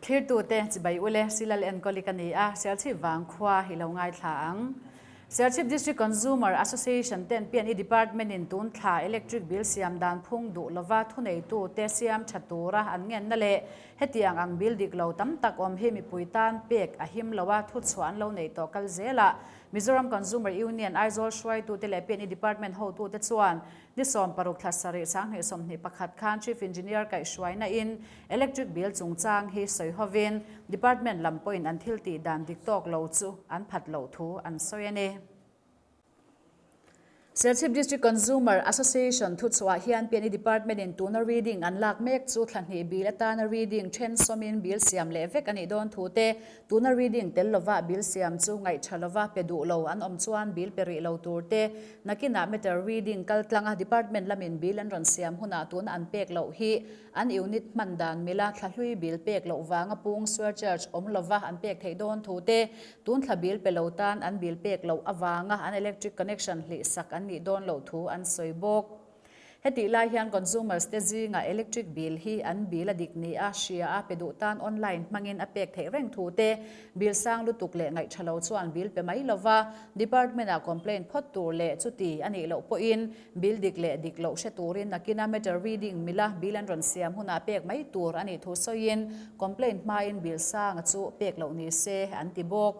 Thlirtute chibai ule Silal enkawli ka ni a, Serchhip vang khua hi lo ngaithla ang. Serchhip District Consumer Association ten PNE Department in tun thla electric bill siam dan phung duh lova thuneitute siam tha tura an ngenna leh hetiang ang bill dik lo tam tak awm hi mipui tan pek a him lo a, thuchhuah an lo nei tawh kal zelah Mizoram Consumer Union Aizawl hruaitute leh PNE Department hotute chuan Ni 16 thla sarih 2021 khan Chief Engineer kaihhruaina in Electric bill chungchang hi sawi hovin Department lam pawhin an thil tih dan dik tawk lo chu an phat loh thu an sawi a ni. Serchhip District Consumer Association thuchhuah hian PNE Department in tuna reading an lak mek chu thla hnih bill atana reading then sawmin bill siam leh vek a nih dawn thu te, Tuna reading tel lova bill siam chu ngaihṭha lova pe duh lo an awm chuan bill pe rih lo tur te, nakinah meter reading kal tlanga department lamin bill an rawn siam hunah tuna an pek loh hi an unit hman dan mila thlahlui bill pek loh vanga pung surcharge awm lova an pek theih dawn thu te, tun thla bill pe lo tan an bill pek loh avanga an electric connection hlih sak an nih dawn loh thu an sawi bawk. Hetih lai hian consumers te zingah electric bill hi an bill a dik ni a hria a, pe duh tan online hmangin a pek theih reng thu te, bill sang lutuk leh ngaih tha lo chuan bill pe mai lova department ah complaint phawt tur leh chuti a nih loh pawhin bill dik leh dik loh hre turin nakina meter reading mila bill an rawn siam hunah pek mai tur a nih thu sawiin complaint hmain bill sanga chu pek loh ni se an ti bawk.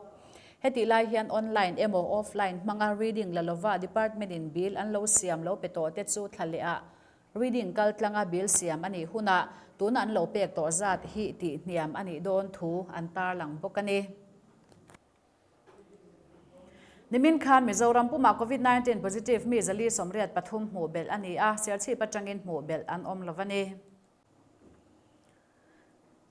Hetih lai hian online emaw offline hmanga reading la lova department in bill an lo siam lo pe tawh te chu thla leh ah reading kal tlanga bill siam a nih hunah tuna an lo pek tawh zat hi tih hniam a nih dawn thu an tarlang bawk a ni. Nimin khan Mizoram pumah Covid 19 positive mi 183 hmuh belh a ni a, Serchhip atangin hmuh belh an awm lo a ni.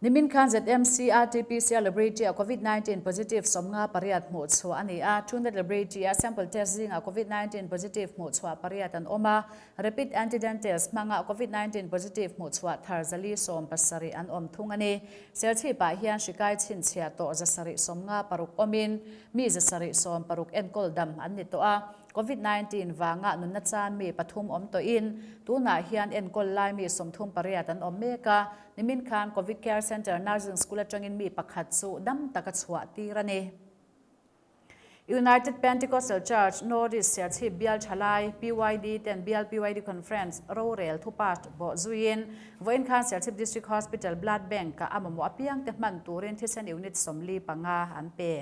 Nimin khan ZMC RT-PCR Laboratory-a Covid 19 positive 58 hmuh chhuah a ni a, Truenat Laboratory-a sample test zingah Covid 19 positive hmuh chhuah pariat an awm a, Rapid Antigen Test hmanga Covid 19 positive hmuh chhuah thar 170 an awm thung a ni. Serchhipah hian hrikai chhinchhiah tawh 756 awmin mi 760 enkawl dam an ni tawh a, Covid 19 vanga nunna chan mi pathum awm tawhin tunah hian enkawl lai mi 38 an awm mek a, nimin khan Covid Care Centre Nursing School atangin mi pakhat chu dam taka chhuah tir a ni. United Pentecostal Church North East Serchhip Bial Thalai, PYD, ten Bial PYD Conference rorel thupa bawh zuiin vawiin khan Serchhip District Hospital Blood Bank-ah a mamawh apiangte hman turin thisen unit 45 an pe.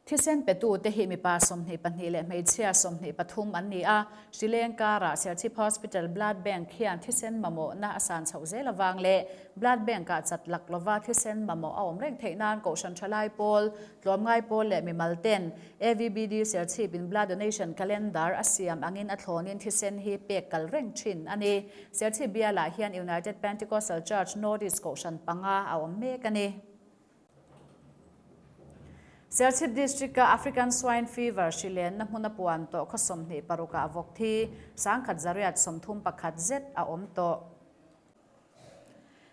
Thisen petute hi mipa 22 leh hmeichhia 23 an ni a, Sri Lanka-rah Serchhip Hospital Blood Bank hian thisen mamawhna a san chhoh zel avang leh Blood Bank-ah chat lak lova thisen mamawh a awm reng theih nan Kohhran Thalai Pawl, Tlawmngai Pawl leh mimal ten AVBD Serchhip-in Blood Donation Calendar a siam angin a thlawnin thisen hi pek kal reng thin a ni. Serchhip bialah hian United Pentecostal Church North East Kohhran panga a awm mek a ni. Serchhip District-a African Swine Fever hri lenna hmuna puan tawh khaw 26 ah vawk thi 1131 zet a awm tawh.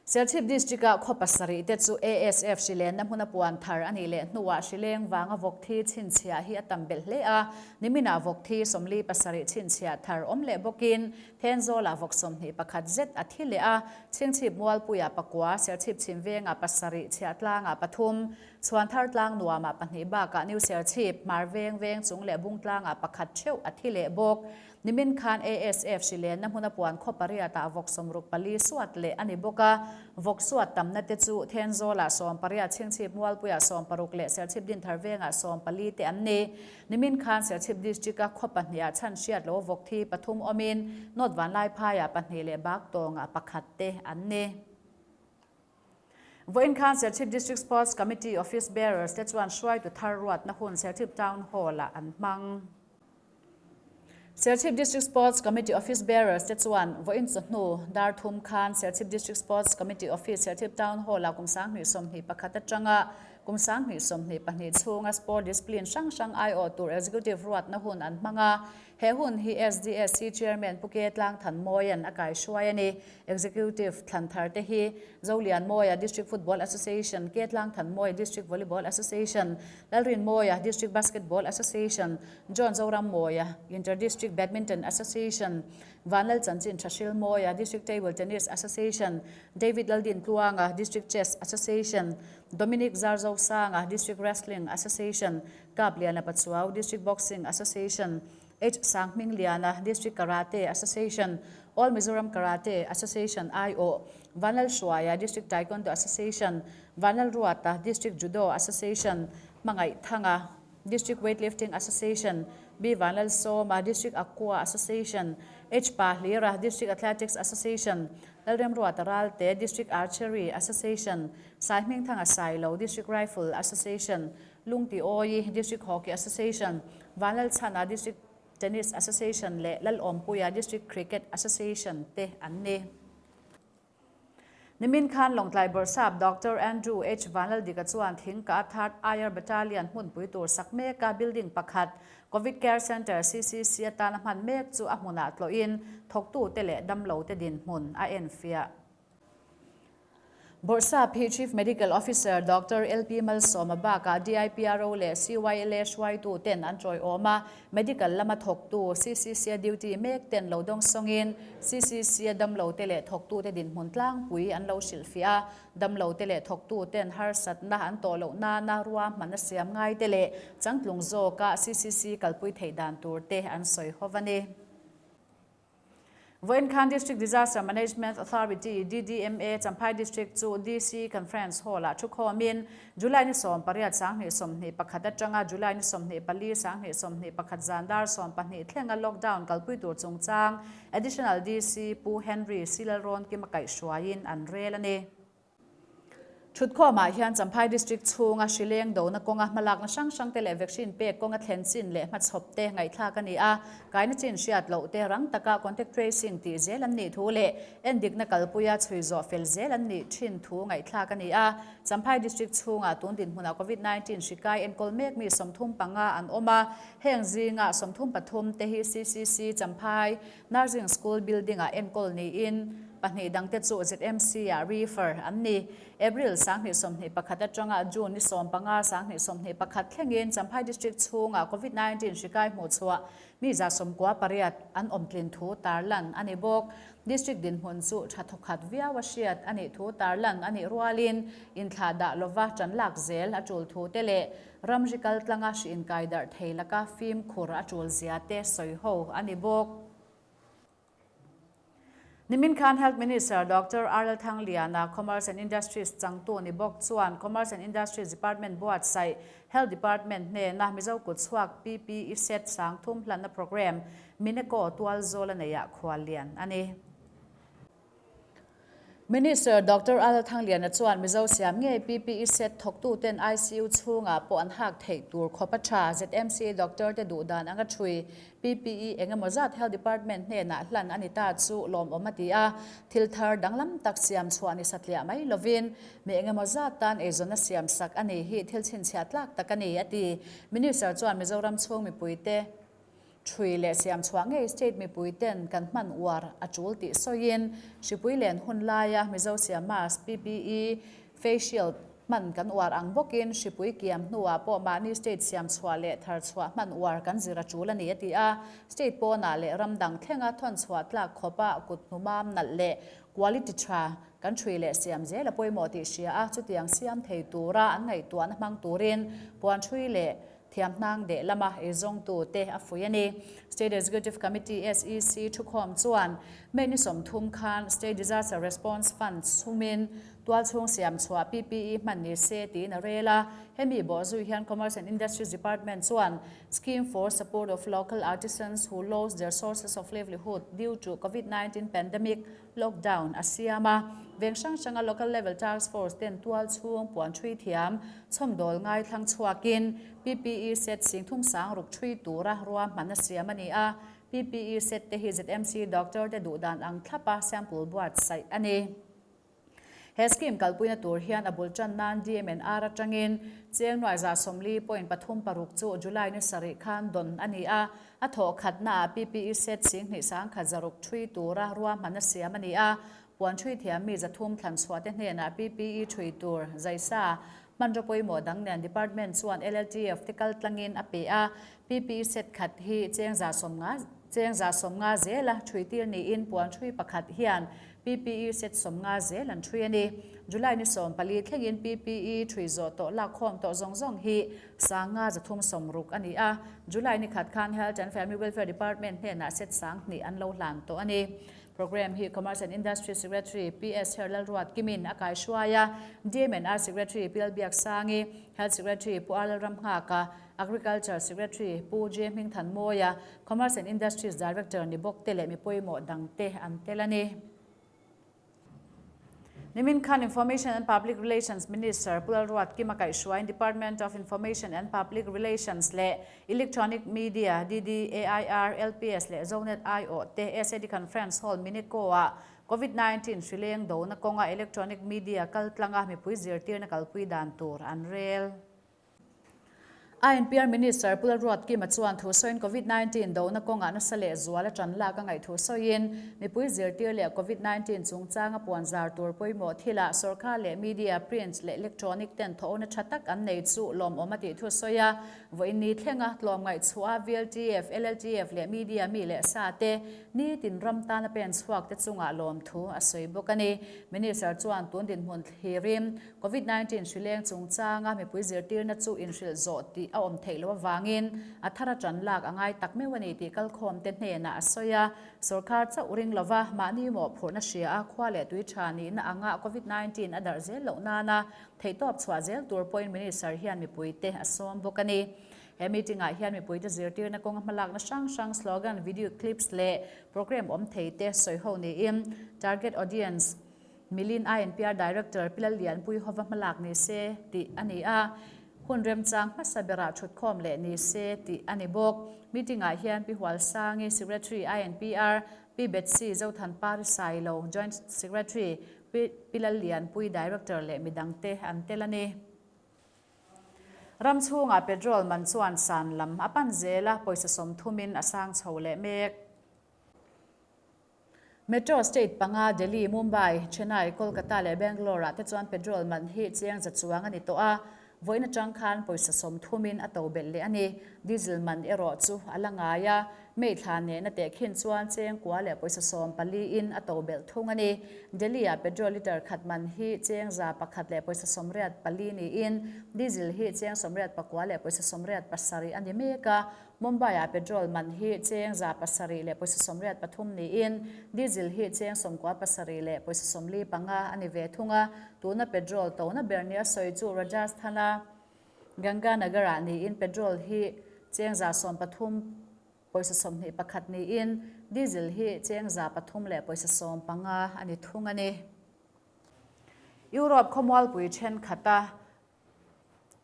Serchhip District-a khaw pasarih te chu ASF hri lenna hmuna puan thar a nih leh hnuah hri leng vanga vawk thi chhinchhiah hi a tam belh hle a, niminah vawk thi 47 chhinchhiah thar awm leh bawkin Thenzawlah vawk 21 zet a thi leh a, Chhingchhip Mualpuiah pakua, Serchhip Chhimvengah pasarih, Chhiahtlangah pathum, Chhuanthar tlang nuamah pahnih bakah New Serchhip, Hmar Veng Veng chung leh Bungtlangah pakhat theuh a thi leh bawk. Nimin khan ASF hri lenna hmuna puan khaw pariatah vawk 64 suat leh a ni bawk a, vawk suat tamna te chu Thenzawlah 18, Chhingchhip Mualpuiah 16 leh Serchhip Dinthar Vengah 14 te an ni. Nimin khan Serchhip District-a khaw pahniha chhan hriat lo vawk thi pathum awmin North Vanlaiphaiah pahnih leh Baktawngah pakhat te an ni. Vawiin khan Serchhip District Sports Committee Office Bearers te chuan hruaitu thar ruatna hun Serchhip Town Hall-ah an hmang. Serchhip District Sports Committee Office Bearers te chuan vawiin chawhnu dar thum khan Serchhip District Sports Committee Office Serchhip Town Hall-ah kum 2021 atanga. Kum 2022 chhunga sport discipline hrang hrang aiawh tur Executive ruatna hun an hmang a. He hun hi SDSC Chairman Pu Ke Tlang Thanmawia'n a kaihruai a ni. Executive thlan thar te hi Zolianmawia District Football Association, Ke Tlang Thanmawia District Volleyball Association, Lalrinmawia District Basketball Association, John Zorammawia Inter District Badminton Association, Vanlal Chanchin Thahrilmawia District Table Tennis Association, David Laldin Tluanga District Chess Association, Dominic Zarzosanga District Wrestling Association, Kap Liana Pachuau District Boxing Association, H Sanghming Liana District Karate Association, All Mizoram Karate Association aiawh, Vanlal Hruaia District Taekwondo Association, Vanlal Ruata District Judo Association, Hmangaih Thanga District Weightlifting Association, B Vanlalsawma District Aqua Association, H Pahlira District Athletics Association, Lalremruata Ralte District Archery Association, Saihmingthanga Sailo District Rifle Association, Lungti Awi District Hockey Association, Vanlalchhana District Tennis Association leh Lalawmpuia District Cricket Association te an ni. Nimin khan Lawngtlai Bawrhsap Doctor Andrew H. Vanlaldika chuan Thingka Third Air Battalion hmunpui tur sak meka building pakhat Covid Care Centre, CCC, atana hman mek chu a hmunah tlawhin thawktute leh damlote dinhmun a enfiah. Bawrhsap hi Chief Medical Officer Doctor LP Malsawma bakah DIPRO leh CYLA hruaitu ten an tawiawm a, Medical lama thawktu CCC-a duty mek ten lo dawngsawngin CCC-a damlote leh thawktute dinhmun tlangpui an lo hrilhfiah a, damlote leh thawktu ten harsatna an tawh loh nana ruahman a siam ngaite leh changtlung zawka CCC kalpui theih dan tur te an sawi ho a ni. Vawiin khan District Disaster Management Authority, DDMA, Champhai District chu DC Conference Hall-ah thukhawmin July ni 18 2021 atanga July ni 24 2021 zan dar 12 thlenga lockdown kalpui tur chungchang Additional DC Pu Henry Silalrawn Kima kaihhruaiin an rel a ni. Thutkhawmah hian Champhai District chhunga hrileng dona kawnga hmalakna hrang hrangte leh vaccine pek kawnga thlen chin leh hmachhawp te ngaihthlak a ni a, kaina chin hriat loh te rang taka contact tracing tih zel an nih thu leh endikna kalpuia chhui zawh fel zel an nih thin thu ngaihthlak a ni a. Champhai District chhungah tun dinhmunah Covid 19 hri kai enkawl mek mi 35 an awm a, heng zinga 33 te hi CCC Champhai Nursing School building-ah enkawl niin pahnih dangte chu ZMC-ah refer an ni. April 2021 atanga June ni 15 2021 thlengin Champhai District chhungah Covid 19 hri kai hmuhchhuah mi 98 an awm tlin thu tarlan a ni bawk. District dinhmun chu tha thawkhat viau a hriat a nih thu tarlan a nih rualin inthlahdah lova tan lak zel a tul thu te leh Ramri kaltlanga hri inkai darh thei laka fimkhur a tul zia te sawi ho a ni bawk. Nimin khan Health Minister Doctor R L Thangliana, Commerce and Industries changtu ni bawk chuan Commerce and Industries Department buatsaih Health Department hnena Mizo kutchhuak PPE set 3000 hlanna programme Mineko tualzawl a neihah khuallian a ni. Minister Doctor Al Thangliana chuan Mizo siam ngei PPE set thawktuten ICU chhungah pawh an hak theih tur khawp a tha. ZMC doctor te duh dan anga thui PPE eng emaw zat Health Department hnenah hlan a ni ta chu lawmawm a ti a. Thil thar danglam tak siam chhuah ni satliah mai lovin mi eng emaw zat tan eizawnna siam sak a ni hi thil chhinchhiah tlak tak a ni, a ti. Minister chuan Mizoram chhung mipuite Thui leh siam chhuah ngei state mipui ten kan hman uar a tul tih sawiin hripui len hun laia Mizo siam mask, PPE, face shield hman kan uar ang bawkin hripui kiam hnuah pawh mahni state siam chhuah leh thar chhuah hman uar kan zir a tul a ni a ti a. State pawnah leh ram dang thlenga thawn chhuah tlak khawpa kut hnumam nalh leh quality tha kan thui leh siam zel a pawimawh tih hria a, chutiang siam thei tura an ngaihtuahna hmang turin puan thui leh Thiamhnang deh lama eizawngtute a fuih a ni. State Executive Committee, SEC, thukhawm chuan May ni 30 khan State Disaster Response Fund chhumin tualchhung siam chhuah PPE hman ni se tiin a rel a. Hemi bawhzui hian Commerce and Industries Department chuan Scheme for Support of Local Artisans who Lost Their Sources of Livelihood Due to Covid 19 Pandemic Lockdown a siam a, veng hrang hranga Local Level Task Force ten tual chhung puan thui thiam chhawmdawl ngaithlang chhuakin PPE set 36 thui tura ruahman a siam a ni a, PPE set te hi ZMC doctor te duh dan ang thlapa sample buatsaih a ni. He scheme kalpuina tur hian a bul tan nan DMNR atangin cheng nuai 40.36 chu July ni sarih khan dawn a ni a, a thawh khatnaah PPE set 21,600 thui tura ruahman a siam a ni a, puan thui thiam mi 300 thlan chhuah te hnenah PPE thui tur zaisa hmanraw pawimawh dang nen department chuan LLTF te kal tlangin a pe a, PPE set khat hi cheng 150 cheng 150 zela thui tir niin puan thui pakhat hian PPE set 50 zel an thui a ni. July ni 14 thlengin PPE thui zawh tawh lakkhawm tawh zawng zawng hi 5360 a ni a. July ni khat khan Health and Family Welfare Department hnenah set 2000 an lo hlan tawh a ni. Programme hi Commerce and Industry Secretary PS Herlalruat Kimin a kaihruai a, DMNR Secretary Pi Lalbiaksangi, Health Secretary Pu R Lalramnghaka, Agriculture Secretary Pu J Hmingthanmawia, Commerce and Industries Director ni bawk te leh mi pawimawh dang te an tel a ni. Nimin khan Information and Public Relations Minister Pu Lalruat Kim a kaihhruaiin Department of Information and Public Relations leh Electronic Media, DDAIR, LPS leh Zonet aiawh te SAD Conference Hall Minico-ah Covid 19 hrileng dona kawnga electronic media kaltlanga mipui zirtirna kalpui dan tur an rel. INPR Minister Pu Lalruat Kima chuan thu sawiin Covid 19 dona kawngah nasa leh zual a tan lak a ngaih thu sawiin mipui zirtir leh Covid 19 chungchanga puan zar tur pawimawh thilah sorkar leh media, print leh electronic ten thawhna tha tak an nei chu lawmawm a tih thu sawi a. Vawiin ni thlenga tlawmngaih chhuah VLTF, LLTF leh media mi leh sa te nitin ram tana pen chhuak te chungah lawmthu a sawi bawk a ni. Minister chuan tun dinhmun thlirin Covid 19 hrileng chungchanga mipui zirtirna chu inhrilh zawh tih a awm theih loh avangin a thar a tan lak a ngai tak meuh a ni tih kalkhawm te hnenah a sawi a. Sorkar chauh ring lova mahni mawhphurhna hria a khua leh tui tha nihna anga Covid 19 a darh zel loh nana theihtawp chhuah zel tur pawhin Minister hian mipuite a sawm bawk a ni. He meeting-ah hian mipuite zirtirna kawnga hmalakna hrang hrang slogan, video clips leh programme awm thei te sawiho niin target audience Milin INPR Director Pi Lallianpui hova hmalak ni se tih a ni a, hun remchang hmasa berah thutkhawm leh ni se tih a ni bawk. Meeting-ah hian Pi Hualsangi, Secretary INPR, Pi Betsy Zothanpari Sailo, Joint Secretary, Pi Pi Lallianpui Director leh midangte an tel a ni. Ram chhungah petrol man chuan san lam a pan zel a, pawisa sawmthumin a sang chho leh mek. Metro state panga Delhi, Mumbai, Chennai, Kolkata leh Bangalore ah te chuan petrol man hi chiang za chuang a ni tawh a, vawiin atang khan pawisa sawmthumin a to belh leh a ni. Diesel man erawh chu a la ngai a, May thla nena tehkhin chuan cheng kua leh pawisa 14 in a to belh thung a ni. Delhi ah petrol litre khat man hi cheng 101 leh pawisa 84 niin diesel hi cheng 89 leh pawisa 87 a ni mek a, Mumbai-ah petrol man hi cheng 700 leh pawisa 83 niin diesel hi cheng 97 leh pawisa 45 a ni ve thung a. Tuna petrol tona ber nia sawi chu Rajasthan-a Ganganagar-ah niin petrol hi cheng 13 pawisa 21 niin diesel hi cheng 300 leh pawisa 15 a ni thung a ni. Europe khawmualpui thenkhat-a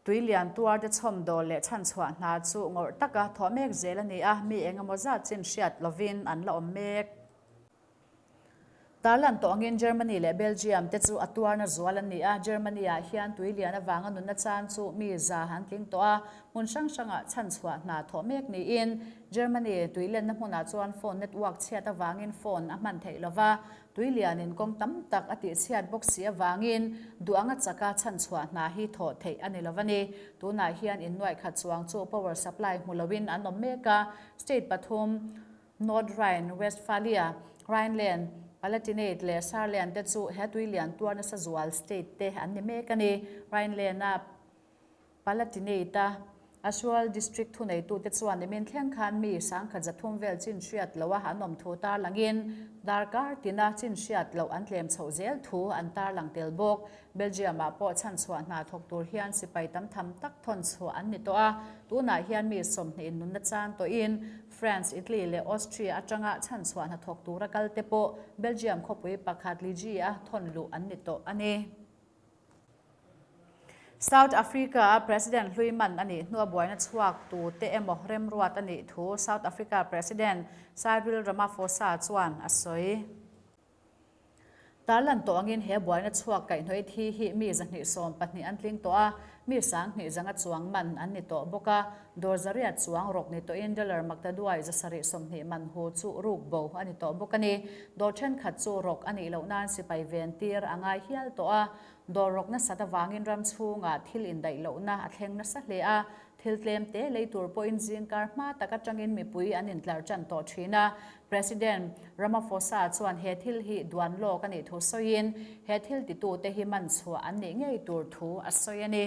Tui lian tuar te chhawmdawl leh chhanchhuah hna chu ngawrh taka thawh mek zel a ni a, mi eng emaw zat chin hriat lovin an la awm mek. Tarlan tawh angin Germany leh Belgium te chu a tuarna zual an ni a, Germany-ah hian tui lian avanga nunna chan chu mi za an tling tawh a, hmun hrang hrangah chhanchhuah hna thawh mek niin Germany tui lenna hmunah chuan phone network chhiat avangin phone a hman theih lova, Tui lianin kawng tam tak a tihchhiat bawk si avangin duh anga chaka chhanchhuah hna hi thawh theih a ni lo a ni. Tunah hian innuaih khat chuang chu power supply hmu loin an awm mek a, state pathum North Rhine-Westphalia, Rhineland, Palatinate leh Saarland te chu he tui lian tuar nasa zual state te an ni mek a ni. Rhineland-a Palatinate-a Asual District thuneitute chuan nimin thleng khan mi 1300 vel chin hriat loh a an awm thu tarlangin darkar tina chin hriat loh an tlem chhoh zel thu an tarlang tel bawk. Belgium-ah pawh chhanchhuah hna thawk tur hian sipai tam tham tak thawn chhuah an ni tawh a, tunah hian mi 20 in nunna chan tawhin France, Italy leh Austria atanga chhanchhuah hna thawk tura kalte pawh Belgium khawpui pakhat Liege-a thawn luh an ni tawh a ni. South Africa-a President hlui man a nih hnua buaina chhuak tute emaw remruat a nih thu South Africa President Cyril Ramaphosa chuan a sawi. Tarlan tawh angin he buaina chhuak kaihhnawih thi hi mi 212 an tling tawh a, mi 2000 zanga chuang man an ni tawh bawk a, dawr zariat chuang rawk ni tawhin dollar maktaduai 720 man hu chu ruk bo a ni tawh bawk a ni. Dawr thenkhat chu rawk a nih loh nan sipai ven tir a ngai hial tawh a, dawr rawk nasat avangin ram chhungah thil indaih lohna a thleng nasa hle a, Thil tlem te lei tur pawhin zingkar hma tak atangin mipui an intlar tan tawh thin a. President Ramaphosa chuan he thil hi duan lawk a nih thu sawiin, he thil titute hi man chhuah an nih ngei tur thu a sawi a ni.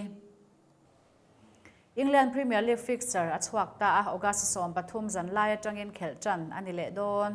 England Premier League fixture a chhuak ta a, August 13 zan lai atangin khelh tan a ni leh dawn.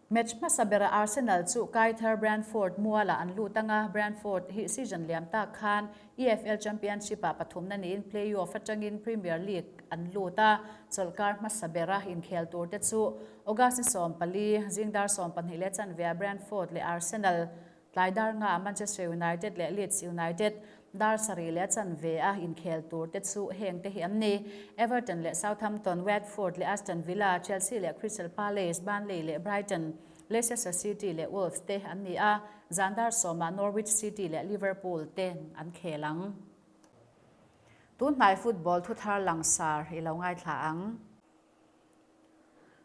Match hmasa berah Arsenal chu Kaithar Brentford mualah an lut ang a, Brentford hi season liam tak khan EFL Championship-ah pathumna niin play-off atangin Premier League an lut a, chawlhkar hmasa bera inkhel turte chu August ni 14, zing dar 12 leh chanve-ah Brentford leh Arsenal Tlai dar nga Manchester United leh Leeds United dar sarih leh chanve a inkhel tur te chu heng te hi an ni. Everton leh Southampton, Watford leh Aston Villa, Chelsea leh Crystal Palace, Burnley leh Brighton, Leicester City leh Wolves te an ni a, zan dar sawmah Norwich City leh Liverpool te an khel ang. Tunhnai football thuthar langsar i lo ngaithla ang.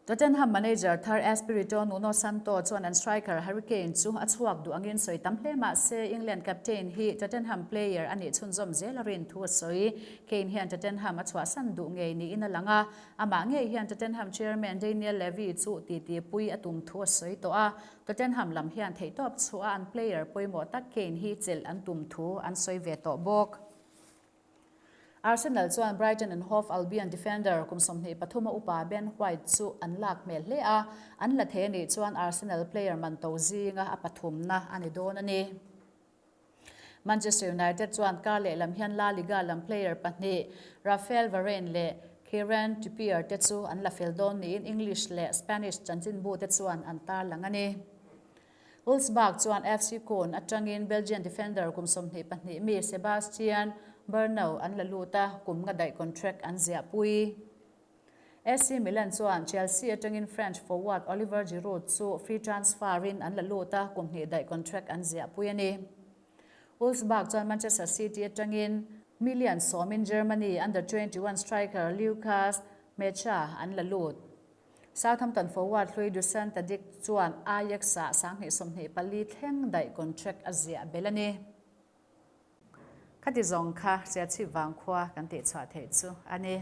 Tottenham manager thar Espirito Nuno Santo chuan an striker Harry Kane chu a chhuak duh angin sawi tam hle mah se England captain hi Tottenham player a nih chhunzawm zel a rin thu a sawi. Kane hian Tottenham a chhuahsan duh ngei niin a lang a, amah ngei hian Tottenham chairman Daniel Levy chu titipui a tum thu a sawi tawh a, Tottenham lam hian theihtawp chhuah an player pawimawh tak Kane hi chelh an tum thu an sawi ve tawh bawk. Arsenal chuan Brighton and Hove Albion defender kum 23 a upa Ben White chu an lak hmel hle a, an la thei a nih chuan Arsenal player man to zinga a pathumna a ni dawn a ni. Manchester United chuan kar lehlam hian La Liga lam player pahnih Raphael Varane leh Kieran Trippier te chu an la fel dawn niin English leh Spanish chanchinbu te chuan an tarlang a ni. Wolfsburg chuan FC Köln atangin Belgian defender kum 22 mi Sebastian Bernau an la lut a, kum nga daih contract an ziahpui. AC Milan chuan Chelsea atangin French forward Oliver Giroud chu free transfer-in an la lut a, kum hnih daih contract an ziahpui a ni. Wolfsburg chuan Manchester City atangin million sawmin Germany under 21 striker Lukas Nmecha an la lut. Southampton forward hlui Dusan Tadic chuan Ajax-ah 2024 thleng daih contract a ziah belh a ni. Khati zawng kha Siachhip vangkhua kan tihchhuah theih chu a ni.